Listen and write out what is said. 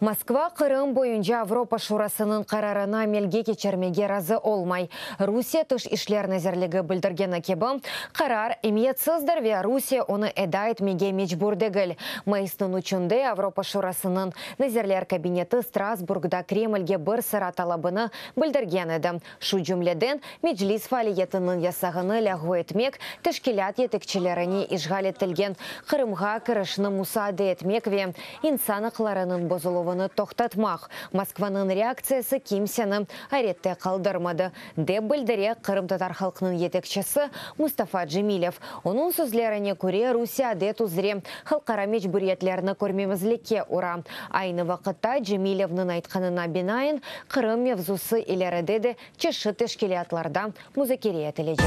Moskva Qırım boyunca Avropa Şurasınıñ qararını amelge keçirmege razı olmay. Rusiye Tış işler nazirligi bildirgeni kibi, qarar emiyetsizdir ve Rusiye onı eda etmege mecbur degil. Mayısnıñ üçünde Avropa Şurasınıñ Nazirler Kabineti Strasburgda Kremlge bir sıra talabını bildirgen edi, şu cümleden, Meclis faaliyetiniñ yasağını lâğu etmek, teşkilât yetekçilerine işğal etilgen Qırımğa kirişni musaade etmek ve insan aqlarınıñ bozuluvını toqtatmaq. Moskvanıñ reaktsiyası kimseni ayrette qaldırmadı, dep bildire qırımtatar halqınıñ yetekçisi Mustafa Cemilev. Onıñ sözlerine köre, Rusiye adet üzre halqara mecburiyetlerni körmemizlikke ura. Aynı vaqıtta, Cemilevniñ aytqanına binaen, Qırım mevzusı ileride de çeşit teşkilâtlarda muzakere etilecek.